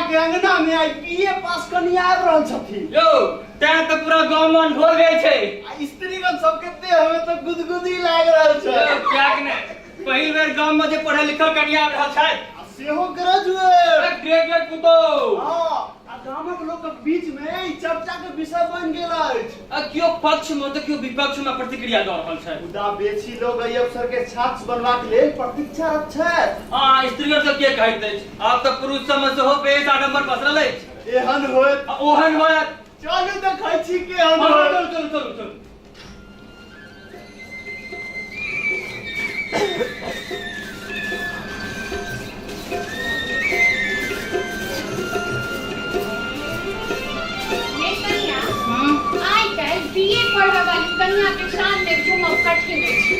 के अंगना में आई बीए पास कनिया आबि रहल छथिन। यौ, तैं तऽ पूरा गाँव में अनघोल भेल छै। आ स्त्रीगण सबके देह में तऽ गुदगुदी लागि रहल छै। यौ, किएक नहि, पहिल बेर गाँव में जे पढ़ल लिखल कनिया आबि रहल छथि। आ सेहो ग्रेजुएट। ग्रेजुएट पुतोहु। हँ, आ गामक लोकक बीच में ई चर्चा के विषय बनि गेल अछि। आ केओ पक्ष में तऽ केओ विपक्ष में प्रतिक्रिया दऽ रहल छथि। मुदा बेसी लोग एहि अवसर के छात्र बनबाक लेल प्रतीक्षारत छथि। आ स्त्रीगण सब के कहैत अछि, आब तऽ पुरुष सब में सेहो बेस आडम्बर पसरल अछि। एहन होयत आ ओहन होयत। चलू देखै छी केहन हँ, होयत। चलू चलू चलू चलू। ये कनिया, आइ काल्हि बीए पढ़ऽ वाली कनिया के शान में घूमब कठिन अछि।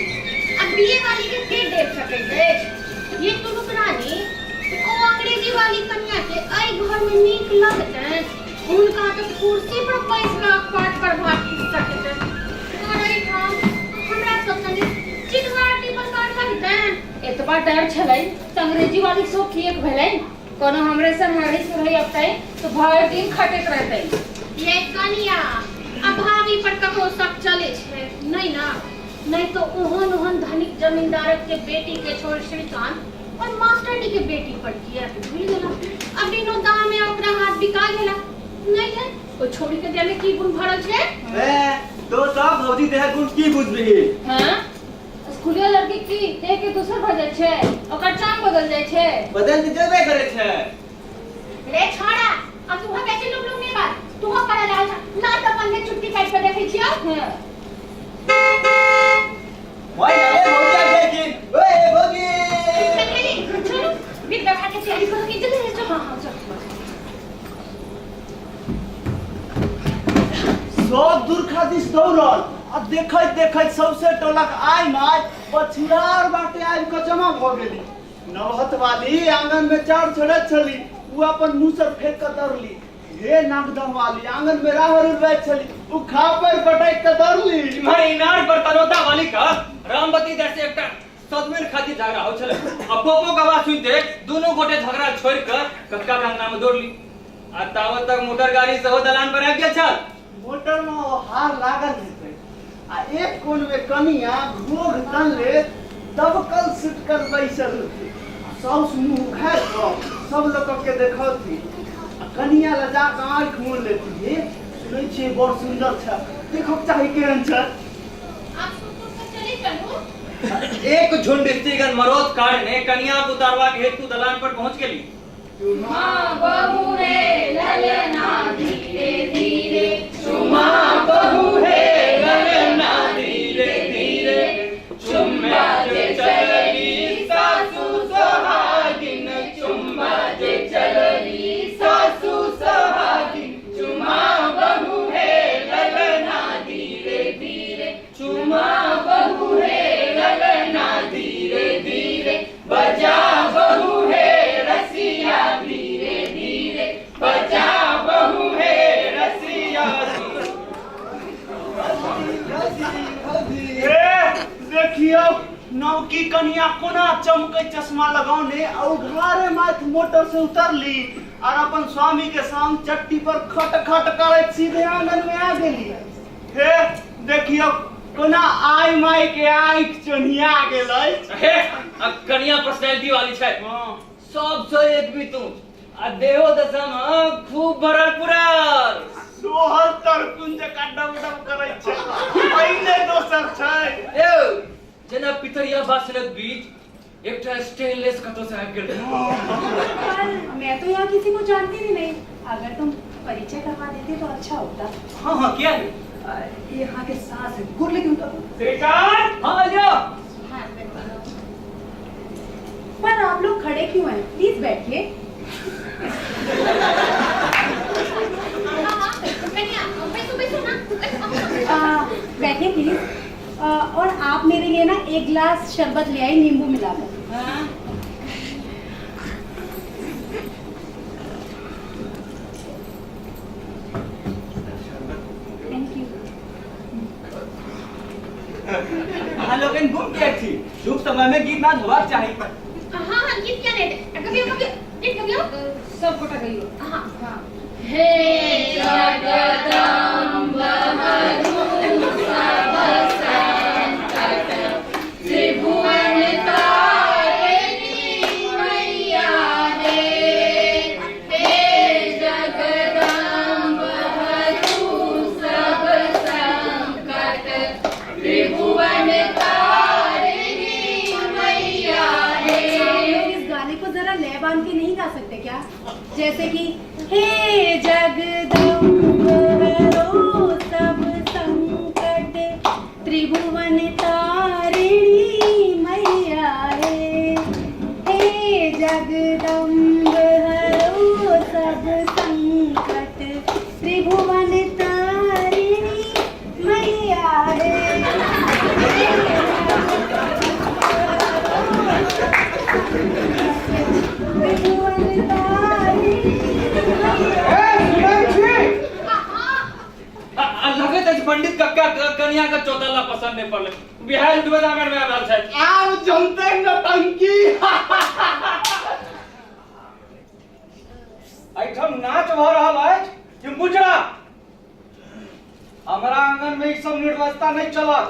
आ बीए वाली के के देख सकैत अछि? ये तुलुक रानी, ओ अंग्रेजी वाली कनिया के एहि घर में नीक लगतनि? हुनका तऽ कुर्सी पर बैस कऽ पाठ पढ़बाक खिस्सा हेतनि। और एहिठाम हमरा सब संगे चितवार टीपल काट लगतनि। एतबा डर छलै तऽ अंग्रेजी वाली सो किएक भेलै? कोनो हमरे सन हरही सुरही अबतै तऽ भरि दिन खटैत रहतै। ये कनिया, आ भाभी पर ककरो शक चलै छै नहि ना? नहि तऽ ओहन ओहन धनिक जमींदारक के बेटी के छोड़ि श्रीकांत और मास्टरनी के बेटी पर किया के भूल गेला? आ बिनो दामे ओकरा हाथ बिका गेला। नहीं है ओ छोड़ी के देह में की गुण भरल छै? ए तो सब भौजी देह गुण की बुझबिही? हां, स्कूलिया लड़की की देख के दोसर भऽ जाइ छै? ओकर चाम बदल जाइ छै? बदल तऽ जेबे करै छै। रे छोड़ा, अब तू बेसी लुक लुक नहीं बात, तू पढ़े लागल छ ना त अपन में चुटकी काट के देखै छियो। हाँ। ओए अरे भौजी आ गेलखिन। ओए भौजी, चलो विद्या के तैयारी करो कि जल्दी चलो। हाँ हाँ, चल। सब दुर्खा दिस दौड़ल आ देखैत देखैत सबसे टोलक आइ माय पछुआर बाटे आबि कऽ जमा भऽ गेली। नवहत वाली आंगन में चाउर छोड़ैत छली, ओ अपन मुँह से फेंक कऽ दौड़ली। हे नागदह वाली आंगन में राहर उड़बैत छली, ओ खापर पटकि कऽ दौड़ली। इम्हर इनार पर तनौता वाली का रामवती दर से एकटा सजमनि खातिर झगड़ा होइ छलै आ पोपो के आवाज सुनिते दुनू गोटे झगड़ा छोड़ि कऽ कक्का के अंगना में दौड़ली आ तावत तक मोटर गाड़ी सेहो दलान पर आबि गेल छल। मोटर में ओ हार लागल हेतै आ एक कोन में कनिया घोघ तनले दबकल सुटकल बैसल होती आ साउस मुंह उघारि कऽ सब लोक के देखौती आ कनिया लऽ जा कऽ आँखि मून लेती। हे सुनै छियै बड़ सुन्दर छै, देखक चाही केहन छै। आप सुन सुन के चली चलू। एक झुंड स्त्रीगण मरोद कारणे कनिया के उतारबाक हेतु दलान पर पहुंच गेली। चुमा बहू हे ललना धीरे धीरे, चुमा बहू हे ललना धीरे धीरे, चुम्मा जे चलली सासु सोहागिन, चुम्मा जे चलली सासु सोहागिन, चुमा बहू हे ललना धीरे धीरे, चुमा बहू हे ललना धीरे धीरे, बजा बहू हे रसिया धीरे धीरे, बजा बहू हे रसिया। हे देखियौ नवकी कनिया कोना चमकै चश्मा लगौने आ उघारे माथ मोटर से उतरली और अपन स्वामी के संग चट्टी पर खट खट करैत सीधे आंगन में आ गेली। हे देखियौ कोना आइ माय के आँखि चोन्हिया गेल अछि। हे आ कनिया पर्सनैलिटी वाली छै। हँ। सबसँ एक भी तू आ देहो दशा में खूब भरल पुरल। सोहर तरकुन जकाँ डब डब करै छै, पहिले दोसर छै। यौ जेना पितरिया बासनक बीच एकटा स्टेनलेस कतौ से आबि गेल। पर मैं तो यहाँ किसी को जानती भी नहीं, अगर तुम परिचय करवा देते तो अच्छा होता। हाँ हाँ, किया नहीं? यहाँ के सास है, गुर लेकिन उनका। श्रीकांत, हाँ आ। पर आप लोग खड़े क्यों हैं? प्लीज बैठिए। हाँ हाँ कनिया, बैसो बैसो ना। बैठिए प्लीज। और आप मेरे लिए ना एक गिलास शरबत ले आई नींबू मिलाकर। हाँ। Thank you. अहाँ लोगन गुम किया छी? शुभ समय में गीत नाद होबाक चाही। हाँ हाँ, गीत क्या नहीं, कभी कभी गीत कभी। सब गोटा गइयो। हाँ। हाँ। हे जगदम्ब हरु सब संकट त्रिभुवन तारिणी मैया हे, हे जगदम्ब हरु सब संकट त्रिभुवन तारिणी मैया हे। आप लोग इस गाने को जरा लय बांध के नहीं गा सकते क्या? जैसे कि हे जगदम्ब हरो सब संकट त्रिभुवन तारिणी मैया हे, हे जगदम्ब हरो सब संकट त्रिभुवन तारिणी मैया हे। त्रिभुवन तारिणी मैया। ए, सुनै छी? आ लगैत अछि पंडित कक्का के कनिया के चौताला पसंद नहि पड़लै, बिहार उठबै आंगन मे आबि रहल छथि। आब जमतै नौटंकी। एहिठाम नाच भऽ रहल अछि कि मुजरा? हमरा आंगन में ई सब निर्लजता नहीं चलत।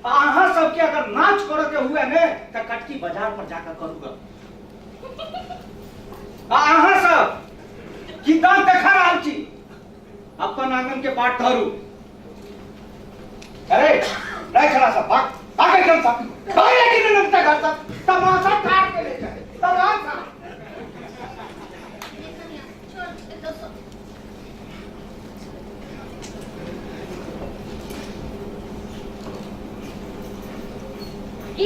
आ अहाँ सबके अगर नाच करे के हुए ने तऽ कटकी बाजार पर जाकर करू ग। आ अहाँ सब की दांत देखा रहल छी? अपन आंगन के बाट धरू। अरे नहीं छला सब भाग भाग एकदम सब भाग, लेकिन नहीं लगता घर सब तमाशा काट के ले जाए तमाशा। ई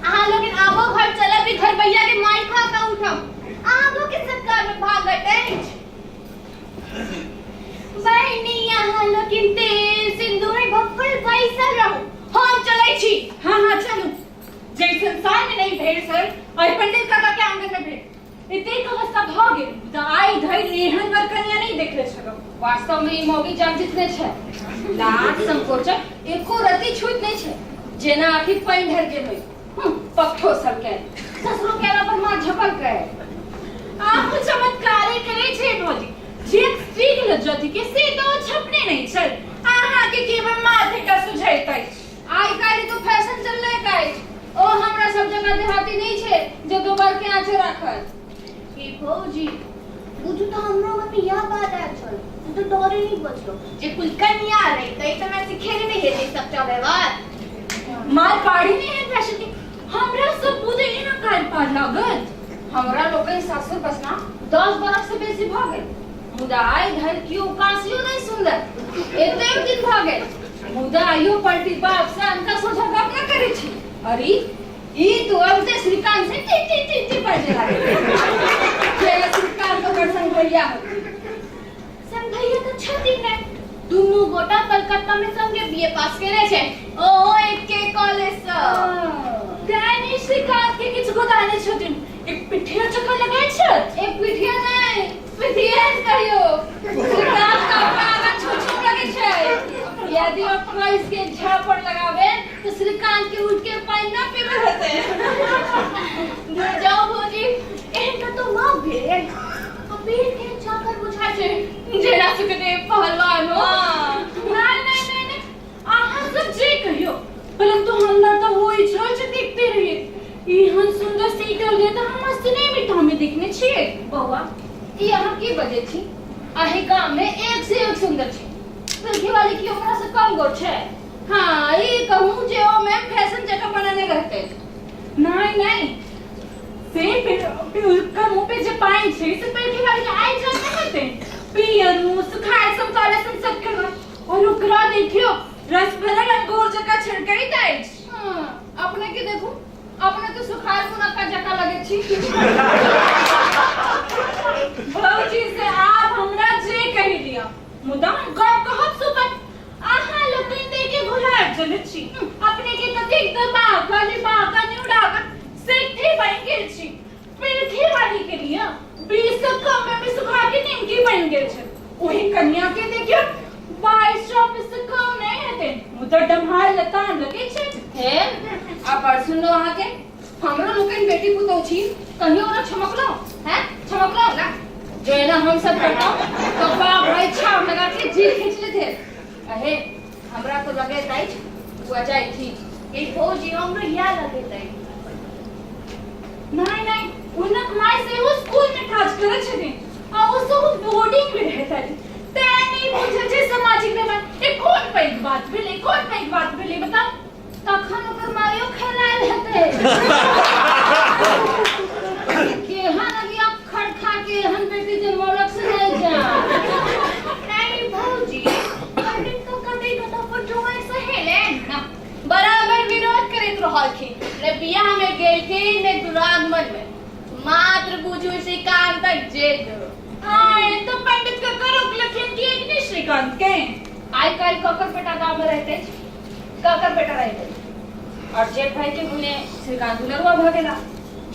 अहाँ लोगन आबो घर चलब ई घर भैया के मार खा के उठब। अहाँ लोग के सरकार में भागत अछि। बहिनी अहाँ लोगन तेल सिंदूर भक्कल बैसल रहू, हम चलै छी। हाँ हाँ चलू। जै संसार में नहीं भेल सर, और पंडित काका के आंगन में भेल। एतेक अवस्था भऽ गेल मुदा आइ धरि एहन बर कनिया नहि देखले छलहुँ। वास्तव में ई मौगी जान जितने छै, लाज संकोचक एको रति छूट नहि छै, जेना आखि पानि ढर गेल होय। पक्ठो सबके ससुरो के अलावा पर मार झपक गए। आहू चमत्कारे करे छै भौजी, जे स्त्री के लज्जति के से तो छपने नहीं छल, अहाँ के केवल माथे का सुझैत अछि। आइ काल्हि तो फैशन चललै अछि, ओ हमरा सब जगह देहाती नहीं छे जे दोबर के आँचे राखत। हे भौजी, बुझू तऽ हमरो मन में यह बात आयल छल, हम तऽ डरे नहीं बचलो जे कुल कन्या रहितै तऽ हमरा सिखेने नहि हेतै सबटा व्यवहार। मार पाड़ी नहीं है फैशन के, हमरा सब बुझे एना काल पार लागत। हमरा लोकनि सासुर बसना 10 बरख से बेसी भऽ गेल, मुदा आइ धरि केओ कासियो नहि सुनलक। एतेक दिन भऽ गेल मुदा आइयो पलटी बाप से अनका सोझा गप न करै छी। अरे ई तो अब ते श्रीकांत से टी टी टी टी बाजे लागे, जेना श्रीकांत ओकर संग भैया होती। संग भैया तऽ छथिन ने, दुनू गोटा कलकत्ता में संगे बीए पास केने छै, ओहो एके कॉलेज सँ। तें श्रीकांत के किछु गोदाने छथिन, एक पिठिया चक्कर लगाइ छथि। एक पिठिया नहि, पिठिया कहियो। श्रीकांत का अपना आगा छुछुम लगे छै, यदि ओ फंस के झापड़ लगावे तो श्रीकांत के उठ के पानी ना पीबे होते। दूर जाओ भौजी, एहन कतौ माँ भेल आ पेट के चाकर बुझाइ छै जेना सुखदेव पहलवान हो। नहीं नहीं नहीं नहीं, अहाँ सब जे कहियो, परंतु हमरा तऽ होइ छल जे देखते रहिए। एहन सुंदर सीटल जे तऽ हम सिनेमे मीठा में देखने छियै। बौआ, ई अहाँ की बजै छी? अही गाम में एक से एक सुंदर छै, पिलखी वाली की ओकरा से कम गोर छै? हाँ, ई कहूँ जे ओ मैम फैशन जगह बनाने रहते। नहीं नहीं, से ओकर मुंह पे जे पानि छै से पिलखी वाली के आइ जान नहि हेतै। पियर मुंह सुखायल समतोला सन सब के और ओकरा देखियो रस भरल अंगूर जकाँ छिड़कैत अछि। हाँ, अपने के देखू, अपने तो सुखायल मुनक्का जकाँ लगै छी। भौजी से आप हमरा जे कहि दिअ, मुदा हम गप कहब सुपत। अहाँ लोकनि देखे घुरार चलै छी, अपने के कतेक दबा कऽ लिपा कऽ निउड़ा कऽ सेठी बनि गेल छी। पिलखी वाली के लिए 20 से कम में भी सुखा के निमकी बनि गेल छै। ओही कन्या के देखियो 22 24 से कम नहीं हेतै, मुदा डम्हार लतान लगै छै। हे आ पर सुनलो, अहाँके हमरो लोकनि बेटी पुतोह छी, कहियो ओना छमकलो हैं? चमकलौ ना जो एना हम सब करतौ तो बाप भाई छाप लगा के जी खींच लेते। अहे हमरा तो लगे अछि बुआ जाय थी। ए भौजी हमरो इएह लगैत अछि। नहीं नहीं, हुनक माय सेहो स्कूल में काज करैत छथिन आ ओ सेहो बोर्डिंग में रहैत छथिन, तें नहीं बुझल छै सामाजिक व्यवहार। ए कोन पैघ बात भेलै, कोन पैघ बात भेलै बताउ? तखन ओकर मायो खेलायल हेतै। केहन अभी अक्खड़ खा के एहन बेटी जनमौलक से नहि जा। नहीं भौजी, पंडित काका के कथा पर जोआई सहेलेन ना। बराबर विरोध करैत रहलखिन, ने बियाह में गेलखिन ने दुरागमन में, मात्र बुझू श्रीकांतक जेद। हाँ, ये तो पंडित काका रोकलखिन कि एक नहीं श्रीकांत के। आइ काल्हि ककर बेटा गाँव में रहते अछि, ककर बेटा रहते अछि? और जेठ भाई के गुने श्रीकांत दुलरुआ भऽ गेला।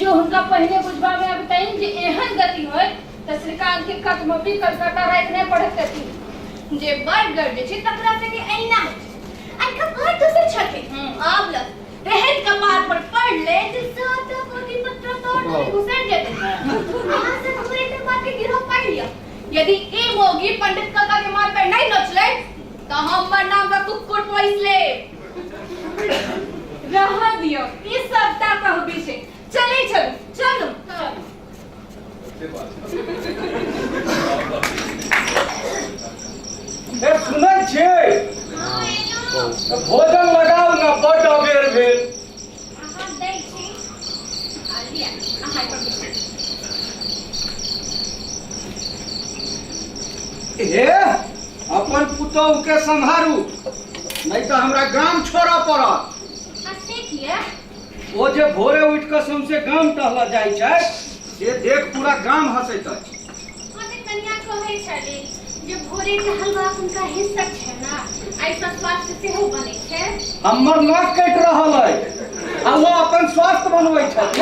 जो हुनका पहिने बुझबा में अबितनि जे एहन गति होय तऽ श्रीकांत के कदमपि कलकत्ता राति नहि पढ़ैतथिन। जे बड़ गर्ज छै तकरा संगे एहिना होइ छै। आइ कपार दोसर छथिन। आब लग तेहन कपार पर पड़ले जे सात पोथी पत्र तोड़ धरि घुसरि जेतै। अहाँ सब हमर एकटा बात के गिरह पाड़ि लिअ, यदि ई मौगी पंडित काका के माथ पर नहि नोचलै तऽ हमर नाम का कुकुर पोसि लेब। रह दियौ, ई सबटा कहबी छै। चलै चलू चलू। ए सुनै छियै? हँ एलहुँ। तऽ भोजन लगाउ ने, बड्ड अबेर भेल। अहाँ दै छी आ लिअ अहाँ एहिपर बैसू। हे, अपन पुतोहु के सम्हारू, नहीं तऽ हमरा गाम छोड़ऽ पड़त। आ से किया? ओ जे भोरे उठि कऽ सौंसे गाम टहलऽ जाइ छै से देख पूरा गाम हँसैत अछि। हँ तऽ कनिया कहै छली जे भोरे टहलबाक हुनका हिस्सक छै ने, एहिसँ स्वास्थ्य सेहो बनै छै। हमर नाक कटि रहल अछि आ ओ अपन स्वास्थ्य बनबै छथि।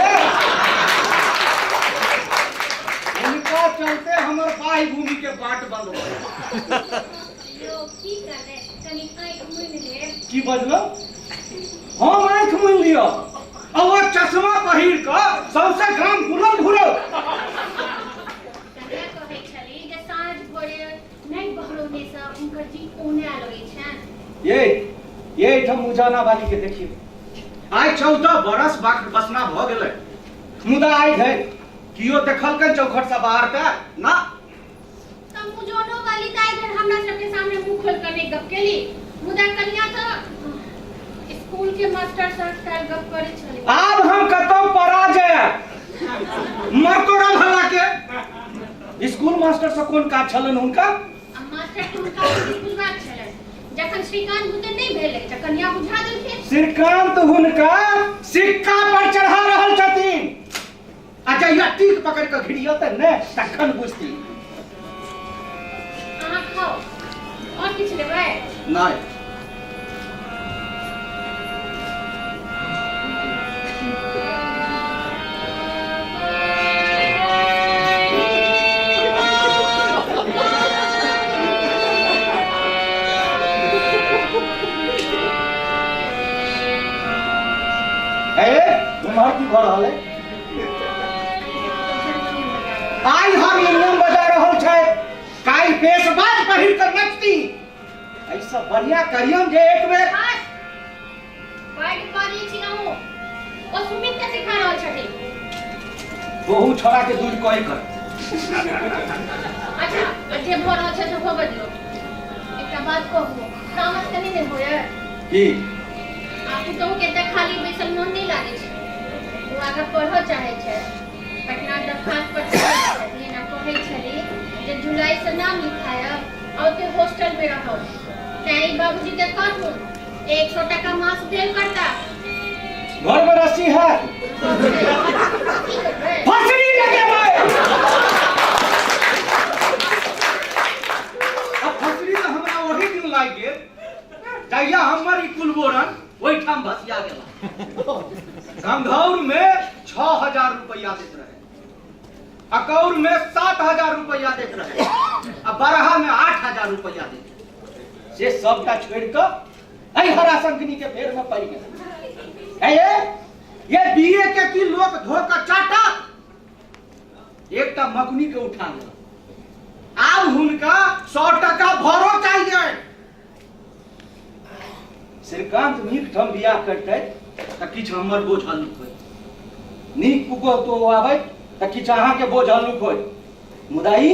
हुनका चलते हमर बाह्य भूमि के बाट बंद भऽ गेल। यौ की करबै, कनि आँखि मुनि लेब। की बजलहुँ? हम आँखि मुनि लिअ आ ओ चश्मा पहिर कऽ सौंसे गाम घुरल घुरल। कनिया कहै छली जे साँझ भोरे नहि बहरौनेसँ हुनकर जी औनाए लगै छनि। ये ये एहिठाम मुजाना वाली के देखियौ, आइ 14 बरस बसना भऽ गेलै, मुदा आइ धरि कियो देखलकै चौखट से बाहर के ना। तऽ मुजोनो वाली तऽ आइ धरि हमरा सबके सामने मुँह खोलि कऽ नहि गप केली, मुदा कनिया तऽ स्कूल के मास्टर सर काल्हि गप करै छलै। आब हम कतौ पड़ा जायब मर तोरा भला के। स्कूल मास्टर से कोन काज छलनि हुनका? आ मास्टर के हुनका की बुझबाक छलनि, जखन श्रीकांत बुते नहि भेलै तऽ कनिया बुझा देलखिन। श्रीकांत हुनका सिक्का पर चढ़ा रहल छथिन आ जहिया टीक पकड़ कऽ घिरियतै ने तखन बुझती। अहाँ खाउ, और किछु लेबै? नहि। ए, तुम्हार की भऽ रहल है? आइ हारमोनियम बजा रहल छै, काल्हि पेशबाज पहिर कऽ नचती। एहिसँ बढ़िया करियौन जे एक बेर बस बड बाजै छी अहूँ। ओ सुमित के सिखा रहल छथिन। बहु छोड़ा के दूर कहि कर। अच्छा, जे भऽ रहल छै से होबऽ दियौ। एकटा बात कहू, तामस कनि नहि होइए? की? आ पुतहु के तऽ खाली बैसल मोन नहि लागै छै, ओ आगाँ पढ़ऽ चाहै छै। पटना दरखास्त पर छथिन आ कहै छली जे जुलाइसँ नाम लिखायब आ ओतै हॉस्टलमे रहब। तैँ ई बाबूजीके कहथुन 100 टाका मास देल करता। घर में रस्सी है? की करबै? फसरी लगेबै। आ फसरी तऽ हमरा ओही दिन लागि गेल जहिया हमर ई कुलबोरन ओहिठाम भसिया गेला। गंधौर में 6000 रुपया देत रहे, अकौर में 7000 रुपया देत रहे आ बरहा में 8000 रुपया देत रहे। से सबटा छोड़ कऽ एहि हरा संकनी के फेर में पड़ि गेल। ये बीए के की लोक धो कऽ चाटा। एकटा मकुनी के उठा लेलक। आब हुनका 100 टका भरो चाहिए। श्रीकांत नीक ठाम बियाह करतै तऽ किछु हमर बोझ हल्लुक होइत, नीक पुतोह तो आबै तऽ किछु अहाँके बोझ हल्लुक होइत, मुदा ई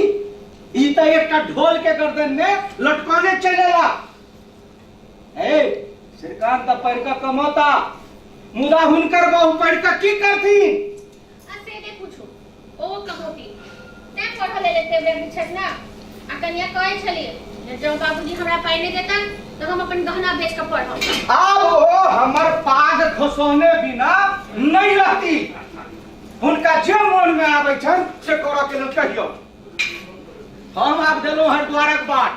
ई तऽ एकटा ढोल के गर्दन में लटकाने चलि एला। ए श्रीकांत तऽ पढ़ि कऽ कमौता, मुदा हुनकर बहु पढ़ि कऽ की करथिन? आ से नहि पूछू, ओ कमौती तैं पढ़ऽ लेल एते व्यग्र छथि ने। आ कनिया कहै छलियै जे जँ बाबूजी हमरा पाइ नहि देता तऽ हम अपन गहना बेच कऽ पढ़ब। आब ओ हमर पाग खोसौने बिना नहि रहती। हुनका जे मोन में आबै छनि से करऽ के लेल कहियौ। हम आब देलहुँ हरिद्वारक बाट,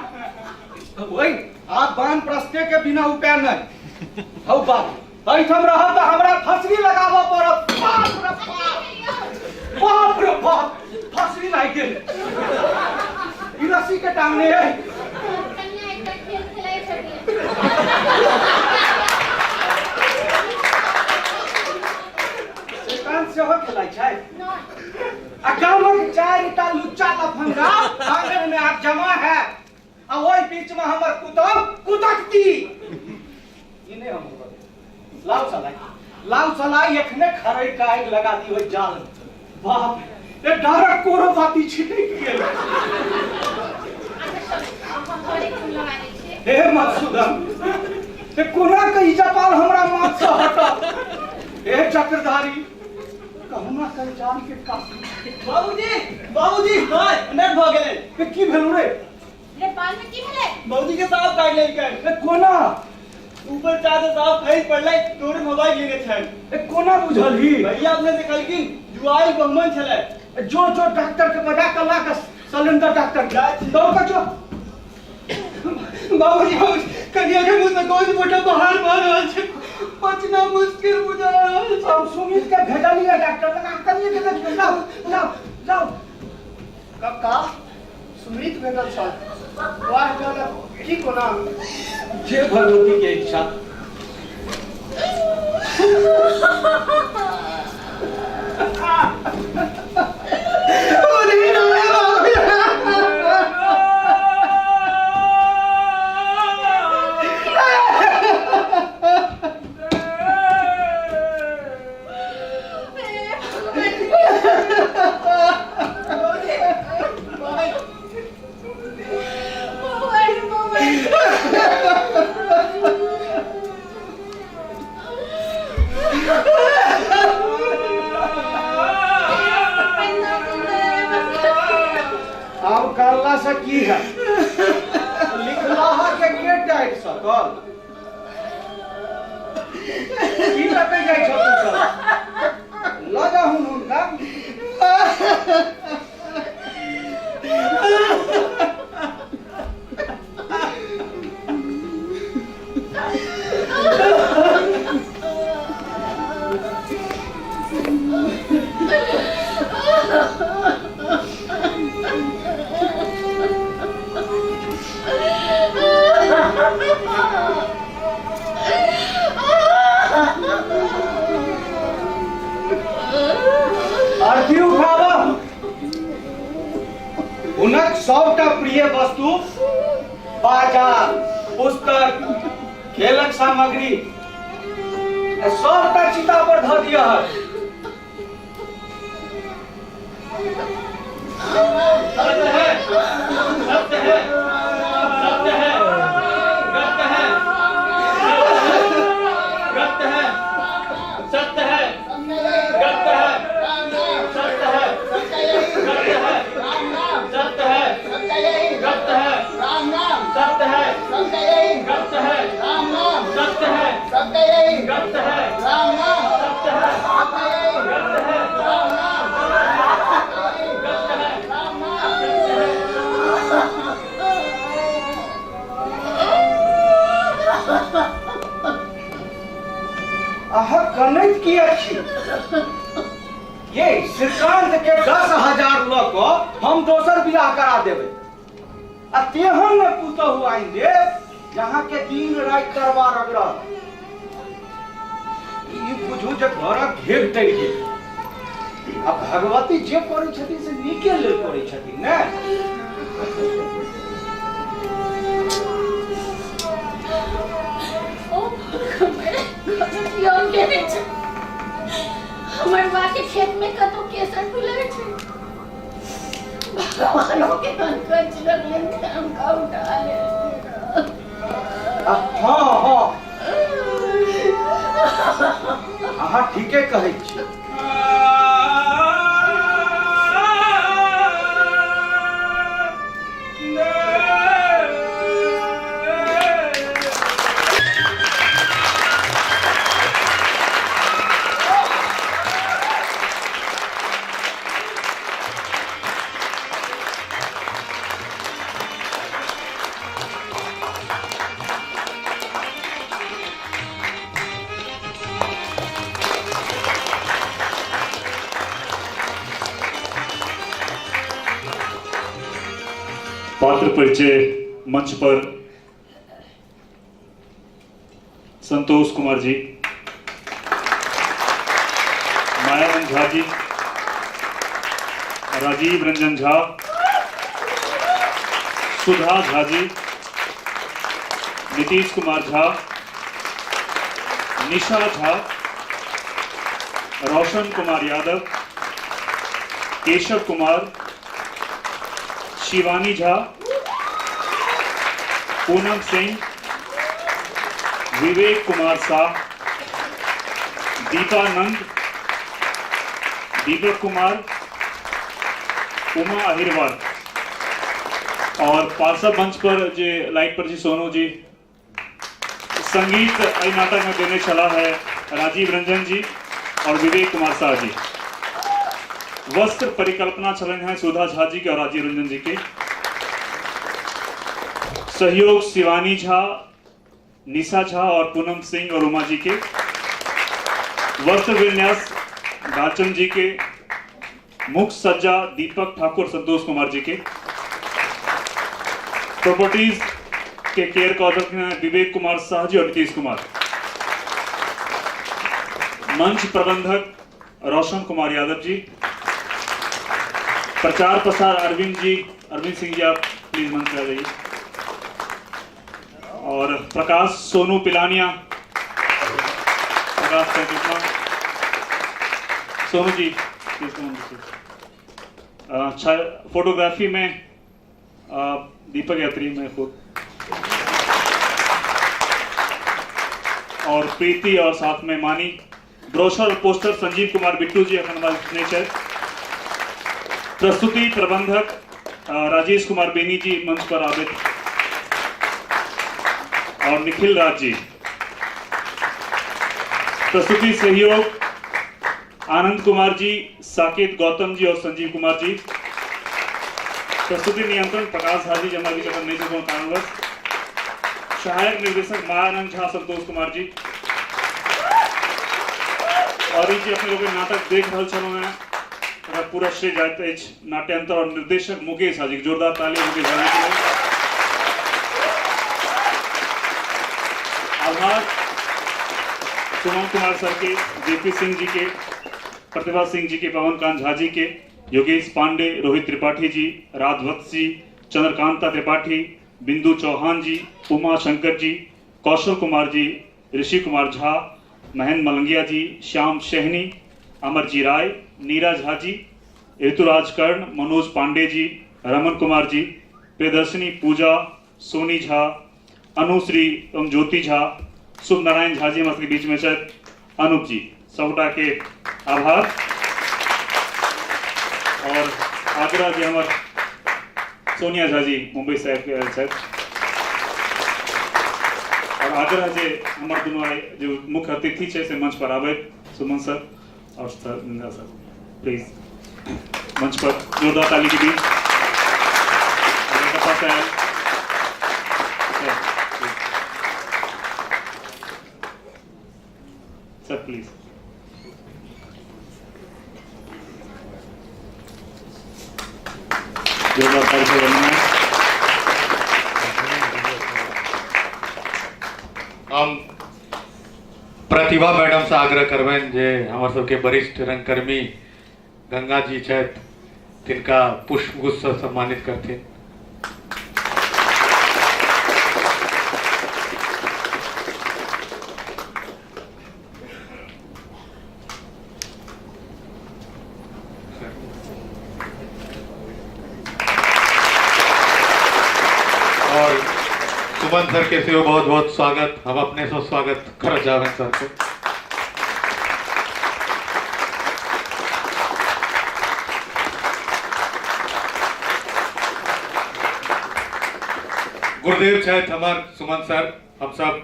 ओहि आब बान प्रस्ते के बिना उपाय नहि। हौ बाप, एहिठाम रहब तऽ हमरा फसरी लगाबऽ पड़त। बाप रे बाप, बाप रे बाप, फसरी लागि गेल। ई रस्सी के टांगने है। कनिया एकटा खेल खेलाइ छथिन। श्रीकांत सेहो खेलाइ छै। नहि। आ गामक चारिटा लुच्चा लफंगा आंगन में आब जमा है, आ ओहि बीच में हमर पुतहु कुदकती। ई नहि हम होबऽ देब। लाउ सलाई, लाउ सलाई, एखने खरै के आगि लगा दी ओहि जाल में। बाप रे, डरक कोरो बाती छिटकि गेल। अच्छा चलू, हम घरे फोन लगा दै छियै। हे मधुसूदन, हे कोना के ई जपाल हमरा माथ से हटत? हे चक्रधारी, कहुना के जान के काटू। बाबूजी, बाबूजी, हाय, अनर्थ भऽ गेलै। ए, की भेलौ रे? रे बाल में की भेलै? बाबूजी के साँप काटि लेलकै। ए, कोना? ऊपर चाह से साँप खसि पड़लै, तोरे मोबाइल लेने छल। ए, कोना बुझलही? भैया अपने से कहलखिन जुआइल ब्राह्मण छलै। ए, जो जो डॉक्टर के बजा के ला के, सलेंडर डॉक्टर के। जाइ छी। दौड़ के जो। बाबूजी, बाबूजी, कनिया के मुंह से गोश्त बोटा बाहर भऽ रहल छै, बचना मुश्किल बुझा रहल छै। हम सुमित के भेजलियै डॉक्टर लग, अहाँ कनिये के देखियौ। जाउ जाउ जाउ। कक्का, सुमित भेटल छल, वाह कहलक की कोना? जे भगवती के इच्छा। आब करला से की है, लिखलाहा के के डांटि सकल? की तकै जाइ छौ तू सब? लऽ जाहुन हुनका। अर्थी उठाबह। हुनक सबटा प्रिय वस्तु, बाजा, पुस्तक, खेलक सामग्री सबटा चिता पर धऽ दिअ। सत्य है, सत्य है, सत्य है, सत्य है, सत्य है, सत्य है, सत्य है, सत्य है, सत्य है, सत्य है, सत्य है, सत्य है, सत्य है, सत्य है, सत्य है, सत्य है, सत्य है, सत्य है। अहाँ कनैत किया छी? ये श्रीकांत के 10,000 लऽ कऽ हम दोसर बियाह करा देबै, आ तेहन ने पुतहु आनि देब जहाँ के दिन राति तरवा रगड़त। ई बुझू जे घरक घेघ टरि गेल। आ भगवती जे करै छथिन से नीके लेल करै छथिन ने। ओ हमर बियाह केने छै, हमर माँ के खेत में कतौ केसर फुलै छै। भगवानों के अनकच लगले हमका उठा ले। हँ हँ, अहाँ ठीके कहै छी। पात्र परिचय मंच पर संतोष कुमार जी, मायानंद झा जी, राजीव रंजन झा, सुधा झा जी, नीतीश कुमार झा, निशा झा, रोशन कुमार यादव, केशव कुमार, शिवानी झा, पूनम सिंह, विवेक कुमार शाह, दीपानंद, दीपक कुमार, उमा अहिरवार और पार्षद मंच पर जे लाइट पर जी सोनू जी, संगीत एहि नाटक में देने छला है राजीव रंजन जी और विवेक कुमार शाह जी। वस्त्र परिकल्पना छलन है सुधा झा जी के और राजीव रंजन जी के। सहयोग शिवानी झा, निशा झा और पूनम सिंह और उमा जी के। वस्त्र विन्यास गाचन जी के। मुख्य सज्जा दीपक ठाकुर संतोष कुमार जी के। प्रॉपर्टीज के केयर कॉर्डर हैं विवेक कुमार शाह जी और नीतीश कुमार। मंच प्रबंधक रोशन कुमार यादव जी। प्रचार प्रसार अरविंद जी, अरविंद सिंह जी आप प्लीज मंच पर आ जाइए। और प्रकाश सोनू पिलानिया, प्रकाश Sankirtana, Sonu ji please come. Photography में दीपक यात्री में खुद और प्रीति और साथ में मानी। ब्रोशर और पोस्टर संजीव कुमार बिट्टू जी अखन हमारे छथि। प्रस्तुति प्रबंधक राजेश कुमार बेनी जी मंच पर आबित और निखिल राज जी। प्रस्तुति सहयोग आनंद कुमार जी, साकेत गौतम जी और संजीव कुमार जी। प्रस्तुति नियंत्रण प्रकाश झा जी जमा भी जखन नहीं छै कारणवश। सहायक निर्देशक मायानंद झा, संतोष कुमार जी। और ई जे अपने लोग नाटक देख रहल छलहुँ हेँ तकरा पूरा श्रेय जाइत अछि नाट्यांतर और निर्देशक मुकेश झा जी। जोरदार ताली मुकेश झा जी के लेल। आभार सुमन कुमार सर के, जेपी सिंह जी के, प्रतिभा सिंह जी के, पवन कांत झा जी के, योगेश पांडे, रोहित त्रिपाठी जी, राजवत्स जी, चंद्रकांता त्रिपाठी, बिंदु चौहान जी, उमा शंकर जी, कौशल कुमार जी, ऋषि कुमार झा, महेंद्र मलंगिया जी, श्याम सहनी, अमर जी राय, नीरा झा जी, ऋतुराज कर्ण, मनोज पांडे जी, रमन कुमार जी, प्रियदर्शनी पूजा, सोनी झा, अनुश्री एवं ज्योति झा, शुभ नारायण झा जी हमारे सबके बीच में छथि, अनूप जी, सबटा के आभार। और आगरा जी हमर सोनिया झा जी मुंबई से आबि आयल छथि और आग्रह जे हमर दुनू आइ जे मुख्य अतिथि छै से मंच पर आबथि, सुमन सर और सर निंदा सर प्लीज मंच पर जोरदार ताली के बीच। पास आयल सर, प्लीज। सर प्लीज जोरदार ताली से बंदना। हम प्रतिभा मैडम से आग्रह करबनि जे हमर सबके वरिष्ठ रंगकर्मी गंगा जी छथि तिनका पुष्पगुच्छसँ सम्मानित करथिन। और सुमन सर के सेहो बहुत बहुत स्वागत, हम अपने से स्वागत कर जावें सर के। गुरुदेव छथि हमर सुमन सर, हम सब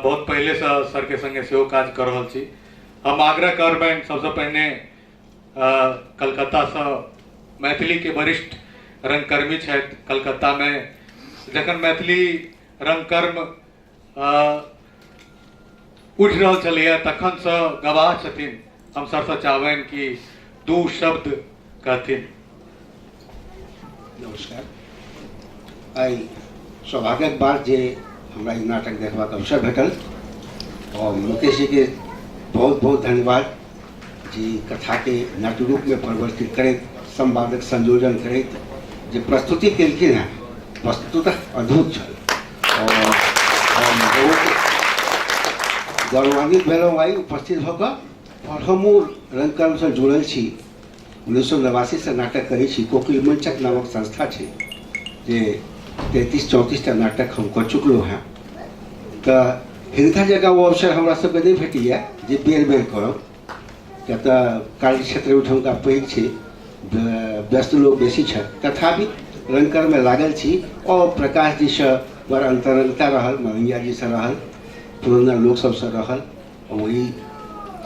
बहुत पहिले से सर के संगे सेहो काज कर रहल छी। हम आग्रह करबनि सबसे पहिने कलकत्ता से मैथिली के वरिष्ठ रंगकर्मी छथि, कलकत्ता में जखन मैथिली रंगकर्म उठि रहल छलैया तखन से गवाह छथिन। हम सर से चाहबनि कि दू शब्द कहथिन। नमस्कार। आइ सौभाग्यक बात जे हमरा ई नाटक देखबाक अवसर भेटल और मुकेश जी के बहुत बहुत धन्यवाद जे कथा के नाट्य रूप में परिवर्तित करैत संवादक संयोजन करैत जे प्रस्तुति केलखिन हेँ वस्तुतः अद्भुत छल और हम बहुत गौरवान्वित भेलहुँ आइ उपस्थित भऽ कऽ। और हमहूँ रंगकर्मसँ जुड़ल छी, 1989सँ नाटक करै छी। कोकिल मंचक नामक संस्था छै जे 33-34 टा नाटक हम कऽ चुकलहुँ हेँ। तऽ हिनका जकाँ ओ अवसर हमरा सबके नहि भेटैए जे बेर बेर करब, किया तऽ कार्य क्षेत्र ओहिठामका पैघ छै, व्यस्त लोक बेसी छथि। तथापि रंगकर्ममे लागल छी और प्रकाश जीसँ बड़ अंतरंगता रहल, मलंगिया जीसँ रहल, पुरना लोक सबसँ रहल, वही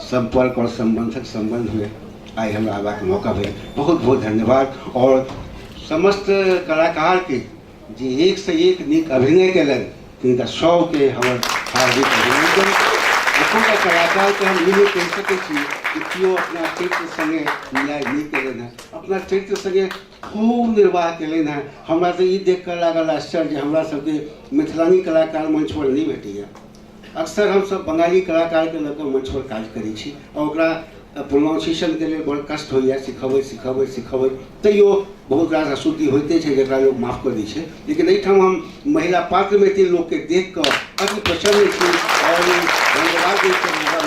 संपर्क और संबंधक संबंधमे आइ हमरा आबाक मौका भेल। बहुत बहुत धन्यवाद। और समस्त कलाकारके जे एक से एक नीक अभिनय केलनि तिनका सबके हमर हार्दिक अभिनंदन। एकोटा कलाकारके हम ई नहि कहि सकै छी कि केओ अपना चरित्र संगे न्याय नहि केलनि हेँ, अपना चरित्र संगे खूब निर्वाह केलनि हेँ। हमरा तऽ ई देख कऽ लागल आश्चर्य जे हमरा सबके मिथिलानी कलाकार मंचपर नहि भेटैए। अक्सर हमसब बंगाली कलाकारके लऽ कऽ मंचपर काज करै छी आओर ओकरा प्रोनाउंसिएशनके लेल बड़ कष्ट होइए, सिखबैत सिखबैत सिखबैत तैयो बहुत रास अशुद्धि होइते छै जकरा लोक माफ कऽ दै छै। लेकिन एहिठाम हम महिला पात्रमे एते लोकके देख कऽ अति प्रसन्न छी और धन्यवाद दै छियनि हमरा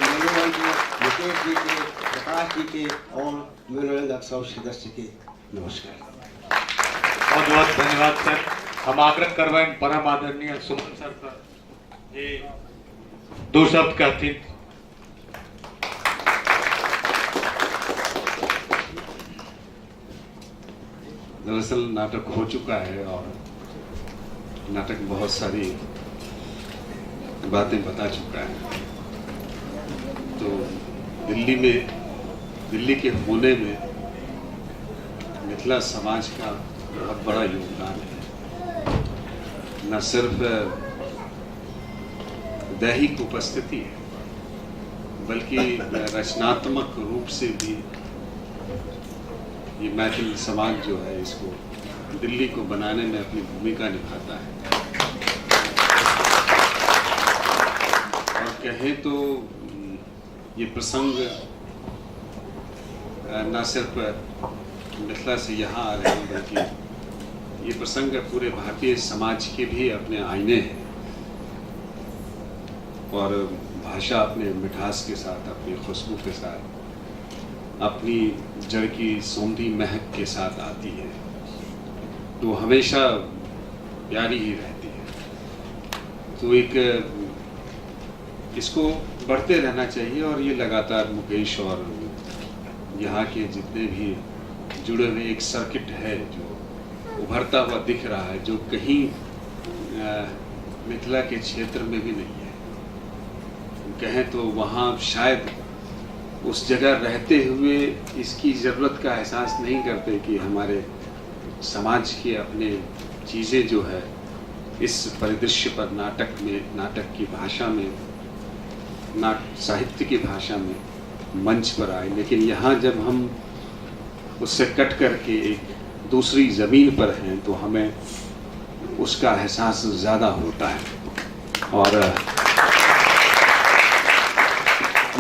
मनोरंजन मुकेश जीके, प्रकाश जीके और मनोरंजक सब सदस्यके नमस्कार। बहुत बहुत धन्यवाद सर। हम आग्रह करबनि परम आदरणीय सुमन सर सर जे दू शब्द कहथिन। दरअसल नाटक हो चुका है और नाटक बहुत सारी बातें बता चुका है। तो दिल्ली में, दिल्ली के होने में मिथिला समाज का बहुत बड़ा योगदान है। न सिर्फ दैहिक उपस्थिति है बल्कि रचनात्मक रूप से भी ये मैथिल समाज जो है इसको दिल्ली को बनाने में अपनी भूमिका निभाता है। और कहें तो ये प्रसंग न सिर्फ मिथिला से यहाँ आ रहे हैं बल्कि ये प्रसंग पूरे भारतीय समाज के भी अपने आईने हैं और भाषा अपने मिठास के साथ, अपनी खुशबू के साथ, अपनी जड़ की सौंधी महक के साथ आती है तो हमेशा प्यारी ही रहती है। तो एक इसको बढ़ते रहना चाहिए और ये लगातार मुकेश और यहाँ के जितने भी जुड़े हुए एक सर्किट है जो उभरता हुआ दिख रहा है, जो कहीं मिथिला के क्षेत्र में भी नहीं है। कहें तो वहाँ शायद उस जगह रहते हुए इसकी ज़रूरत का एहसास नहीं करते कि हमारे समाज के अपने चीज़ें जो है इस परिदृश्य पर नाटक में, नाटक की भाषा में, साहित्य की भाषा में मंच पर आए। लेकिन यहाँ जब हम उससे कट करके एक दूसरी ज़मीन पर हैं तो हमें उसका एहसास ज़्यादा होता है और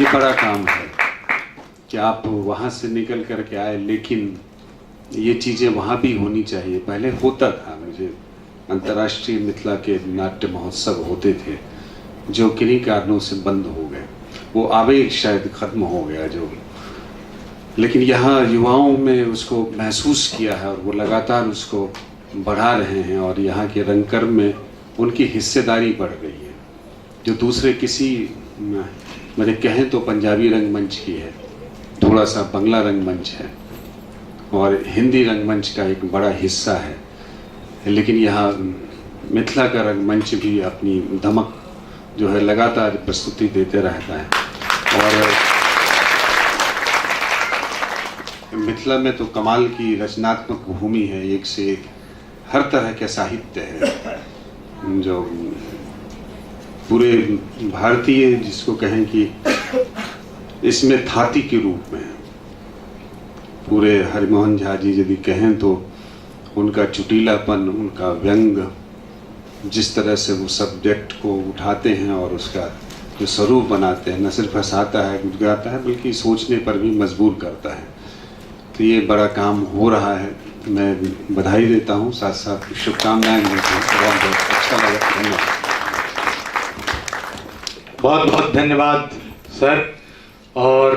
ये बड़ा काम है। कि आप वहाँ से निकल करके आए, लेकिन ये चीज़ें वहाँ भी होनी चाहिए। पहले होता था, मुझे अंतर्राष्ट्रीय मिथिला के नाट्य महोत्सव होते थे जो किन्हीं कारणों से बंद हो गए, वो आवेग शायद ख़त्म हो गया जो, लेकिन यहाँ युवाओं में उसको महसूस किया है और वो लगातार उसको बढ़ा रहे हैं और यहाँ के रंगकर्म में उनकी हिस्सेदारी बढ़ रही है, जो दूसरे किसी मैंने कहें तो पंजाबी रंगमंच की है, थोड़ा सा बंगला रंगमंच है और हिंदी रंगमंच का एक बड़ा हिस्सा है, लेकिन यहाँ मिथिला का रंगमंच भी अपनी धमक जो है लगातार प्रस्तुति देते रहता है। और मिथिला में तो कमाल की रचनात्मक भूमि है, एक से एक हर तरह के साहित्य है जो पूरे भारतीय जिसको कहें कि इसमें थाती के रूप में है। पूरे हरिमोहन झा जी यदि कहें तो उनका चुटीलापन, उनका व्यंग, जिस तरह से वो सब्जेक्ट को उठाते हैं और उसका जो स्वरूप बनाते हैं, न सिर्फ हंसाता है, गुदगुदाता है, बल्कि सोचने पर भी मजबूर करता है। तो ये बड़ा काम हो रहा है, मैं बधाई देता हूँ, साथ साथ शुभकामनाएं देता हूँ। बहुत बहुत अच्छा लगा, धन्यवाद। बहुत बहुत धन्यवाद सर। और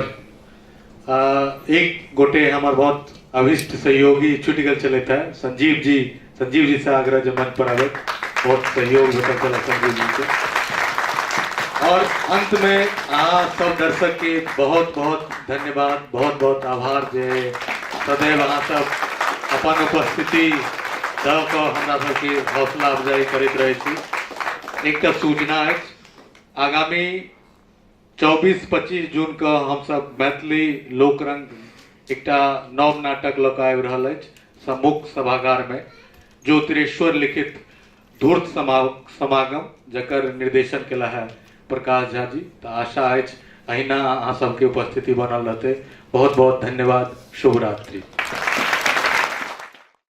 एक गोटे हमार बहुत अभिष्ट सहयोगी छुटि गेल छलथि है, संजीव जी। संजीव जी से आग्रह जे मंच पर आबथि, बहुत सहयोग भेटल छल संजीव जी के। और अंत में अहाँ सब दर्शक के बहुत बहुत धन्यवाद, बहुत बहुत आभार जे सदैव अहाँ सब अपन उपस्थिति दऽ कऽ हमरा सबके हौसला अफजाई करैत रहै छी। एकटा सूचना अछि, आगामी 24-25 जून के हमसब मैथिली लोकरंग एकटा नव नाटक लऽ कऽ आबि रहल अछि सम्मुख सभागार में, ज्योतिरेश्वर लिखित धूर्त समागम, जकर निर्देशन केला है प्रकाश झा जी। तऽ आशा अछि अहिना अहाँ सबके उपस्थिति बनल रहतै। बहुत बहुत धन्यवाद, शुभ रात्रि।